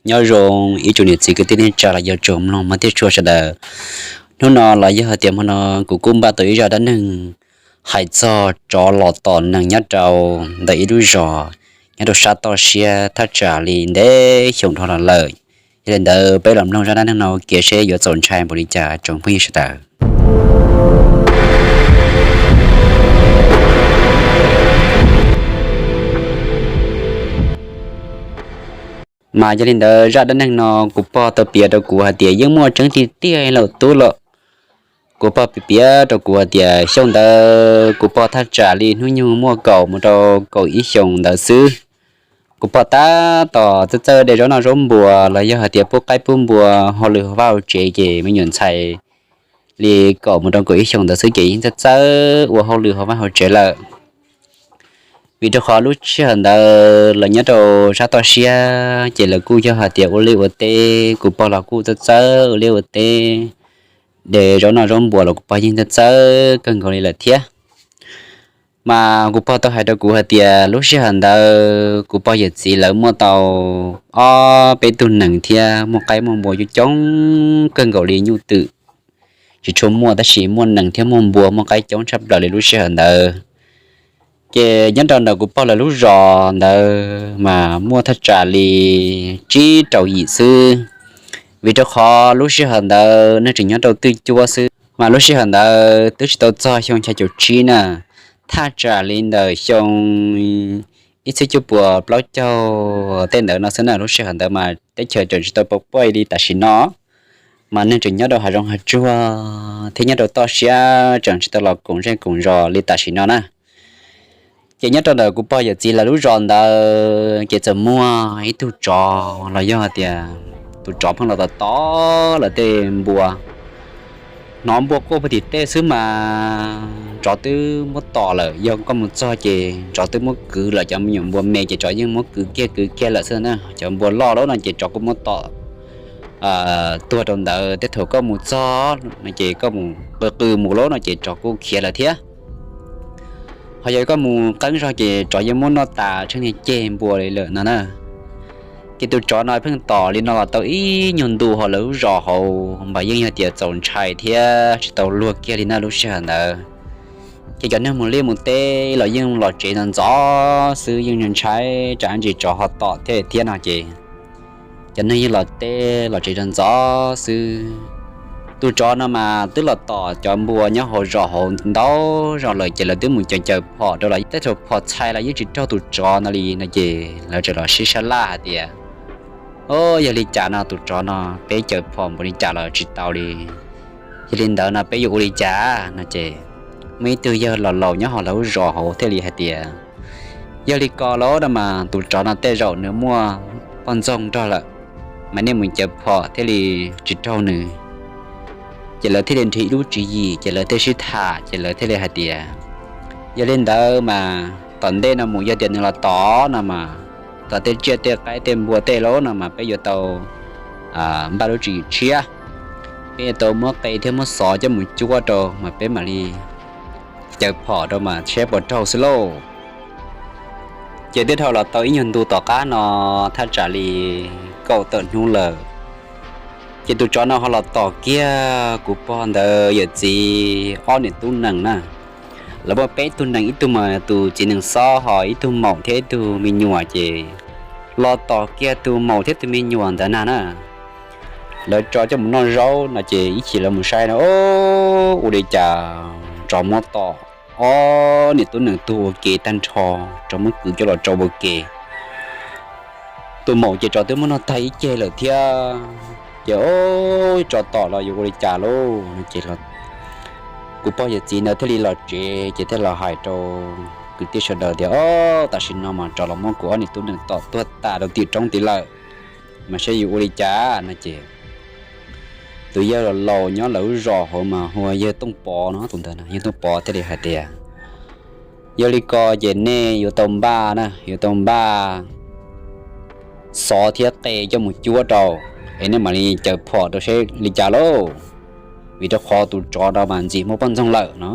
Nyob zoo ib tsoom niam txiv kwv tij neej tsa los yog tsoom mloog mog thiab tshua sawv daws. Hnub no los yog hais tias hmo no kuv kuj npaj tau ib zaj dab neeg hais txog tsov los tom nees nyob rau ntawm ib lub zos nyob rau sab toj siab thaj tsam li ntev xyoo dhau los lawm. Yog li ntawd peb los mloog zaj dab neeg no ua ke seb yuav txaus ntshai npaum li cas tsoom phooj ywg sawv daws. Mas yog li ntawd zaj dab neeg no kuv pog tau piav rau kuv hais tias yeej muaj tseeb tiag tiag lawm tub lawm. Kuv pog piav rau kuv hais tias xyoo ntawd kuv pog thaj tsam li hnub nyoog muaj kaum mus rau kaum ib xyoos ntawd xwb. Kuv pog tab tom txawj txawj de zaub noj zaub npua los yog hais tias pub qaib pub npua hauj lwm hauv vaj hauv tsev ces me nyuam ntxhais li kaum mus rau kaum ib xyoos ntawd xwb ces yeej txawj txawj ua hauj lwm hauv vaj hauv tsev lawm. Vim rau qhov lub sij hawm ntawd lawv nyob rau sab toj siab ces lawv kuj yog hais tias ua liaj ua teb, kuv pog los kuj txawj txawj ua liaj ua teb, de zaub noj zaub npua los kuv pog yeej txawj txawj kawg nkaus li lawm thiab. Mas kuv pog tau hais rau kuv hais tias lub sij hawm ntawd kuv pog yawm txiv lawv muaj tau ob peb tug nees thiab muaj qaib muaj npua coob coob kawg nkaus li nyuj twm. Tsis tshua muaj tab sis muaj nees thiab muaj npua muaj qaib coob tshaj plaws li lub sij hawm ntawd. Ces nyob rau ntawm kuv pog lawv lub zos ntawd mas muaj thaj tsam li tsib rau yim xwb. Vim rau qhov lub sij hawm ntawd neeg tseem nyob rau twj cuab xwb mas lub sij hawm ntawd twb tsis tau txog xyoo xya caum tsib na, thaj tsam li ntawm xyoo ib txhiab cuaj puas plaub caug tej ntawd no xwb na. Lub sij hawm ntawd mas teb chaws tseem tsis tau pov puaj li tam sim no, mas neeg tseem nyob rau hav zoov hav tsuag thiab nyob rau toj siab tseem tsis tau los koom zej koom zos li tam sim no na. Ces nyob rau ntawm kuv pog yawm txiv lawv lub zos ntawd ces txawm muaj ib tug tsov los yog hais tias tus tsov pheej los tom tom lawv tej npua. Hnov npua quaj puag tim tej xwb mas tsov twb muab tom lawm, yog koj mus txog ces tsov twb muab kwv lawm. Cov me nyuam npua me ces tsov yeej muab kwv kiag kwv kiag lawm xwb na. Cov npua loj lawm no ces tsov kuj muab tom tuag rau ntawd. Tej thaum koj mus txog no ces koj mus qw qw mus lawm no ces tsov kuj khiav lawm thiab. Ho yog koj mus qeeb zog ces tsov yeej muab noj tas tsheej niag ceg npua li lawm no na. Ces tus tsov no pheej tom li no los tau ib nyuag ntu hauv lawv lub zos hauv mas yeej yog tias txaus ntshai thiab tsis tau luag kiag li na lub sij hawm ntawd. Ces cov neeg mus liaj mus teb los yeej los tsev ntxov ntxov xwb, yeej ntshai tsam ntsis tsov ho tom thiab thiab no ces cov neeg yeej los teb los tsev ntxov ntxov xwb. Tus tsov no mas twb los tom cov npua nyob hauv zos hauv ntau zos lawm ces lawv twb mus caws caws phom rau los tej thaum phom txhais los yeej tsis raug tus tsov no li no ces lawv txawm los sib sab laj hais tias, O, yog li cas no tus tsov no peb caws phom npaum li cas los tsis tau li. Yog li ntawd no peb yuav ua li cas no ces muaj ib tug yawg laus laus nyob hauv lawv lub zos hauv thiaj li hais tias, Yog li ko los no mas tus tsov no tej zaum nws muaj poj ntxoog nrog lawm, mas nej mus caws phom thiaj li tsis raug nws. Ces lawv thiaj li nrhiav ib lub tswv yim ces lawv thiaj sib tham ces lawv thiaj li hais tias, Yog li ntawd mas tom ntej no mus yog tias nws los tom no mas, tom tej tsiaj tej qaib tej npua tej lawm no mas peb yuav tau npaj lub tswv yim tshiab. Peb yuav tau muab qe thiab muab xov coj mus cuab rau mas peb mam li caws phom rau mas saib puas raug xwb lauj. Ces tej dhau los tau ib nyuag ntu tom qab no, thaj tsam li kaum tawm hnub lawm, ces tus tsov no ho los tom kiag kuv pog ntawd yawm txiv ob niam tub nees na. Lawv muaj peb tug nees, ib tug mas tus txiv nees xob, ho ib tug maum thiab ib tug me nyuam. Ces los tom kiag tus maum thiab tus me nyuam ntawd na na, lawv tso coj mus noj zaub no ces ib chim lawv mus saib no, ua li cas tsov muab tom ob niam tub nees tuag ua ke tag nrho, tsov muab kwv coj los tso ua ke. Tus maum ces tsov twb muab noj tag ib ceg lawm thiab. Ces, O, tsov tom los yuav ua li cas lauj? Ces kuv pog yawm txiv ntawd thiaj li los tsev ces thiaj los hais rau kwv tij sawv daws tias, O, tam sim no mas tsov los muab kuv ob niam tub nees tom tuag tas rau tim roob tid lawm, mas saib yuav ua li cas no ces tus yawg laus laus nyob lawv lub zos hauv mas hu ua yawg Tooj Pov no, tus ntawd yawg Tooj Pov thiaj li hais tias, Yog li ko ces nej yuav tau npaj na, yuav tau npaj xov thiab qe coj mus cuab rau, es nej mam li caws phom rau seb li cas lauj, vim rau qhov tus tsov no mas ntxim muaj poj ntxoog lawm no.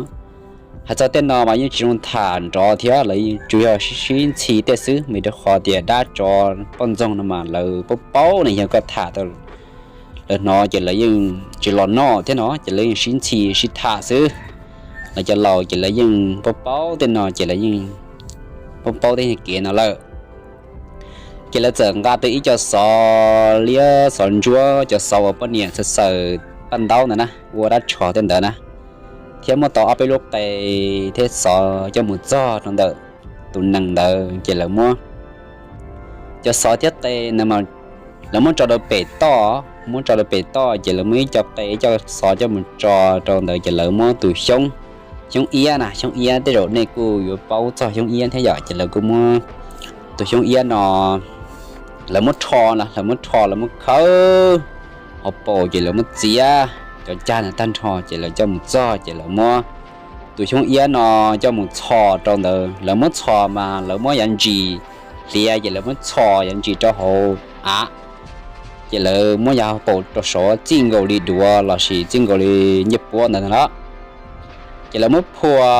Hais txog tej no mas yeej tsis zoo tham nrov thiab, lawv tsuas yog sib ntxhi tej xwb, vim rau qhov tias dab tsov poj ntxoog no mas lawv paub paub ne, yog koj tham lawv hnov ces lawv yeej tsis los noj thiab no, ces lawv yeej sib ntxhi sib tham xwb. Lawv cov laus ces lawv yeej paub paub tej no, ces lawv yeej paub paub tej kev no lawm. Ces lawv txawm nqa tau ib co xov liab xov ntsuab, cov xov uas poj niam xaws xaws paj ntaub ntawd na, ua dab tsho tej ntawd na, thiab muab tau ob peb lub qe thiab xov coj mus txog rau ntawm tus nees ntawd, ces lawv muab cov xov thiab qe na, lawv muab tso rau pem toj, muab tso rau pem toj, ces lawv muab ib co qe ib co xov coj mus tso rau ntawd, ces lawv muab tus xyoob, xyoob iab na, xyoob iab tej zaum nej kuj yuav paub txog xyoob iab thiab yom, ces lawv kuj muab tus xyoob iab no, lawv muab rho, lawv muab rho, lawv muab khawb hauv paus, ces lawv muab txiav cov cag ntawd tag nrho, ces lawv coj mus txog, ces lawv muab tus xyoob iab no coj mus txhos rau ntawd. Lawv muab txhos mas lawv muab yav ntsis hliav, ces lawv muab txhos yav ntsis rau hauv av, ces lawv muab yav paus rau saud txij nkaus li duav lossis txij nkaus li ncej puab ntawd na. Ces lawv muab phua,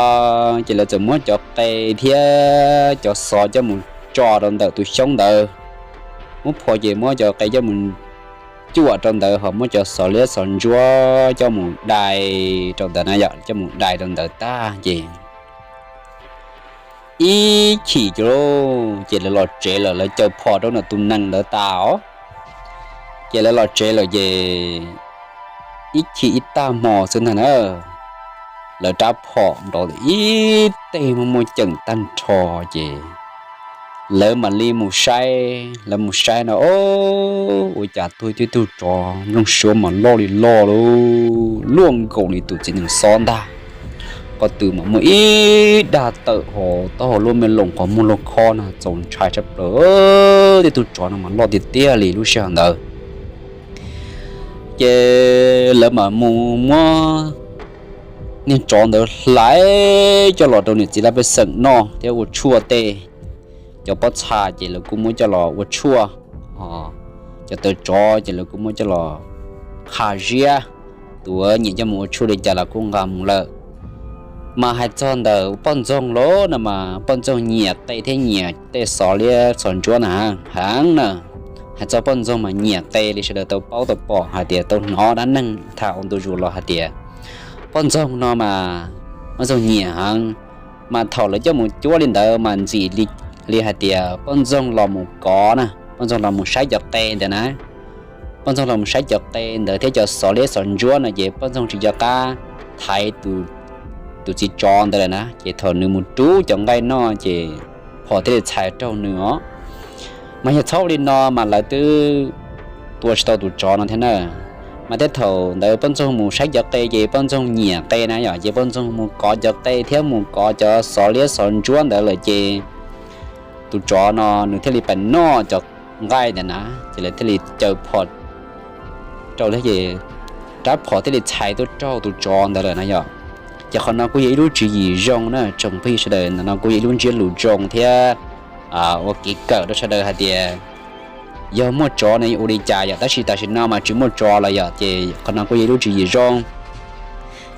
ces lawv txawm muab cov qe thiab cov xov coj mus tso rau ntawm tus xyoob ntawd. Muab phua ces muab cov qe coj mus cuam rau ntawd, ho muab cov xov liab xov ntsuab coj mus dai rau ntawd na yom, coj mus dai rau ntawd tag ces ib chim ces lawv los tsev lawm, lawv caws phom rau ntawm tus nees ntawd tas os. Ces lawv los tsev lawm ces ib chim ib tag hmo xwb ntag na, lawv rab phom nrov ib teg muaj muaj ceem tag nrho, ces lawv mam li mus saib, lawv mus saib no, o, ua cas tuag tib tug tsov nplooj suab mas loj li loj, luaj nkaus li tus txiv nees xob ntag. Qhov twg mas muaj ib dag tawm hauv taub hau luaj me loos, qhov muag luaj khob na, txaus ntshai tshaj plaws. Tej tug tsov no mas loj tiag tiag li lub sij hawm ntawd. Ces lawv mam mus muab niag tsov ntawd hlais coj los rau niam txiv laj pej xeem noj thiab ua tshuaj tej. Cov pob txha ces lawv kuj muab coj los ua tshuaj, cov taw tsov ces lawv kuj muab coj los qha ziab. Tus nyiam coj mus ua tshuaj li cas los kuj nqa mus lawm. Mas hais txog ntawm poj ntxoog los no mas poj ntxoog nyiam qe thiab nyiam tej xov liab xov ntsuab na heev na. Hais txog poj ntxoog mas nyiam qe li sawv daws tau paub tau pom hais tias tau hnov dab neeg tham ua ntu zus los hais tias poj ntxoog no mas poj ntxoog nyiam heev. Mas thaum lawv coj mus cuab li ntawd mas ntxim li, li hais tias poj ntxoog los mus kov na, poj ntxoog los mus saib cov qe ntawd na. Poj ntxoog los mus saib cov qe ntawd thiab cov xov liab xov ntsuab no ces poj ntxoog tsis nco qab thaiv tus txiv tsov ntawd lawm na, ces thaum nws mus rub cov nqaij noj ces phom thiaj li txhais raug nws os. Mas yog txhob ua li no mas lawv twb tua tsis tau tus tsov no thiab na. Mas thiab thaum ntawd poj ntxoog mus saib cov qe ces poj ntxoog nyiam qe na yom, ces poj ntxoog mus kov cov qe thiab mus kov cov xov liab xov ntsuab ntawd lawm ces tus tsov no nws thiaj li pais noj cov nqaij ntawd na, ces lawv thiaj li caws phom rau thiab ces rab phom thiaj li txhais tuaj raug tus tsov ntawd lawm na yom. Ces qhov no kuj yog ib lub tswv yim zoo na tsoom phooj ywg sawv daws, ntawm no kuj yog ib lub ntsiab lus zoo thiab ua kev kawm rau sawv daws hais tias yog muaj tsov no ua li cas yom, tab sis tam sim no mas tsis muaj tsov lawm yom, ces qhov no kuj yog ib lub tswv yim zoo.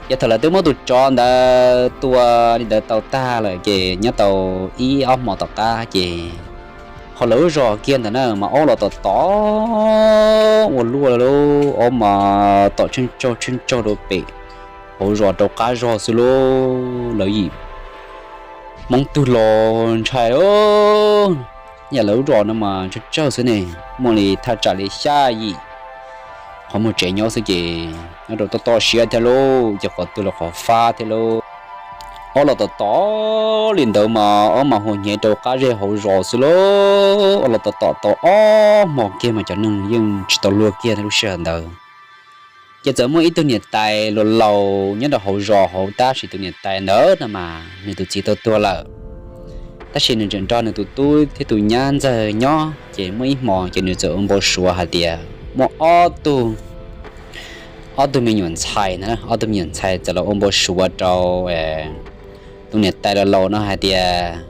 Ces thaum lawv twb muab tus tsov ntawd tua li ntawd tau tag lawm ces nyob tau ib ob hmo tom qab ces ho lawv lub zos kiag ntawd na mas aub los tom tom ua luaj li, aub mas tom tsheej tsaug tsheej tsaug rau pem hauv zos rau qab zog xwb lauj. Lawv yim Hmoob twg los ntshai lauj, yam lawv lub zos no mas tsheej tsaug xwb ne, muaj li thaj tsam li xya yim qhov muag tsev nyob xwb ces nyob rau toj toj siab thiab lauj, ces qhov twg los qhov fab thiab lauj. Aub los tom tom li ntawd mas aub mas hu hnyev rau qab zej hauv zos xwb lauj. Aub los tom tom tau ob hmo kiag mas cov neeg yeej tsis tau luag kiag lub sij hawm ntawd. Ces txawm muaj ib tug niam tais laus laus nyob rau hauv zos hauv, tab sis tus niam tais ntawd no mas nws tus txiv tau tuag lawm, tab sis nws tseem nrog nws tus tub thiab tus nyab ntxawg nyob. Ces muaj ib hmo ces nws txawm ua npau suav hais tias muaj ob tug, ob tug me nyuam ntxhais na, ob tug me nyuam ntxhais txawm los ua npau suav rau tus niam tais laus laus no hais tias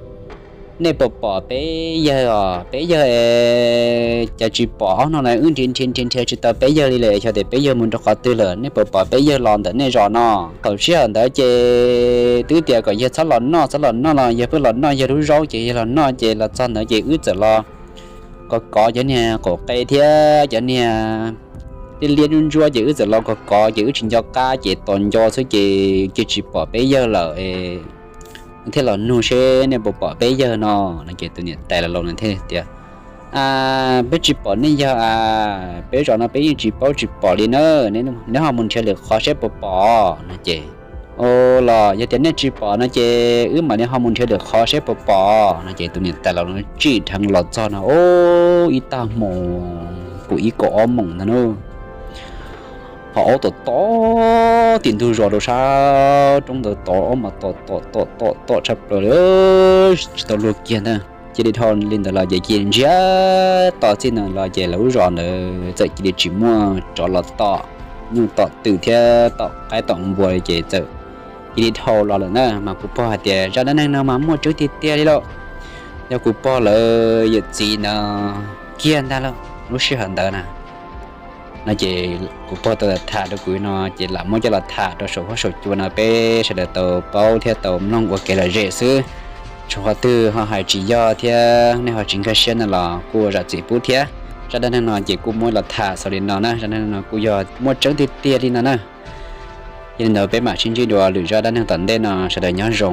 Nej puas pom peb yawg os? Peb yawg es cas tsis pom, ob hnub no wb nrhiav nrhiav nrhiav nrhiav tsis tau peb yawg li lawm, xyov tias peb yawg mus rau qhov twg lawm. Nej puas pom peb yawg los ntawm nej zos no? Thaum sij hawm ntawd ces twb tias kom yawg txhob los noj, txhob los noj los yawg pheej los noj yawg lub zaub, ces yawg los noj ces los txog ntawd ces wb txawm los kov kov cov niag qaum qe thiab cov niag liab liab ntsuab ntsuab, ces wb txawm los kov kov ces wb tsis nco qab ces tos nco xwb ces cia tsis pom peb yawg lawm. Thiaj los nug seb nej puas pom peb yawg no. No ces tus niam tais laus no thiaj tias, Peb tsis pom nej yawg a, peb zos no peb yeej tsis paub tsis pom li na. Neb ho mus nrhiav lwm qhov seb puas pom no ces, Ua los yog tias nej tsis pom no ces wb mam li ho mus nrhiav lwm qhov seb puas pom no ces tus niam tais laus no tsim dheev los txog no, ib tag hmo kaum ib kaum ob moos ntag na, ho aub tom tom tim ntug zos rau sab roob ntawd tod, aub mas tom tom tom tom tom tshaj plaws li, tsis tau luag kiag ntag. Cia li dhau li ntawd los ces cia li ntsiag to txij ntawd los ces lawv lub zos ntawd txawm cia li tsis muaj tsov los tom nyuj tom twm thiab tom qaib tom npua li ces txawm cia li dhau los lawm na. Mas kuv pog hais tias zaj dab neeg no mas muaj tseeb tiag tiag li lauj, yog kuv pog lawv yawm txiv ntawd kiag ntag lauj lub sij hawm ntawd na. No ces kuv pog tau tham rau kuv no ces lam muab coj los tham rau saum huab saum cua no peb sawv daws tau paub thiab tau mloog ua kev lom zem xwb. Txog qhov twg ho hais tsis yog thiab nej ho tsis nkag siab no los kuj zam txim pub thiab. Zaj dab neeg no ces kuj muab los tham xaus li no na, zaj dab neeg no kuj yog muaj tseeb tiag tiag li no na. Yog li ntawd peb mam sib ntsib dua lwm zaj dab neeg tom ntej no, sawv daws nyob zoo.